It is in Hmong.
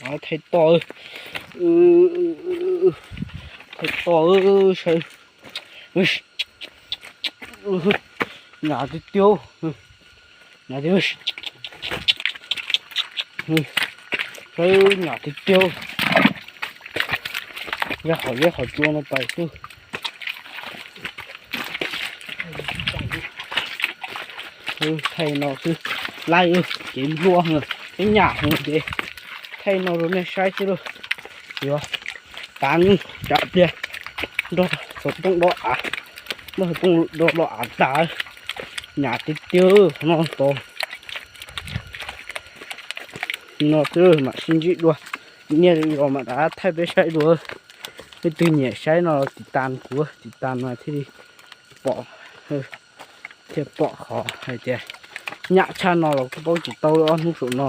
Thaij toj, thaij toj, saib, nyam tiag tiag, nyam tiag, saib nyam tiag tiag. Yog qhov zeb qhov tsua no pais xwb. Thaij no xwb, laij, kev nplua heev, peb nyam heev ces thaij no rau nej saib xwb lauj. Yuav tav nyuj tsav pliag, nrog xov tooj do av, nrog xov tooj do do av tas, nyam tiag tiag no tod. No xwb mam sib ntsib dua, nyiaj los mam rov thaij peb saib dua. Leej twg nyiam saib no tiv tas kuv, tiv tas no thiaj li pom, thiaj pom qhov hais tias nyam tshaj no los kuj paub tsis tau ob hnub saum no.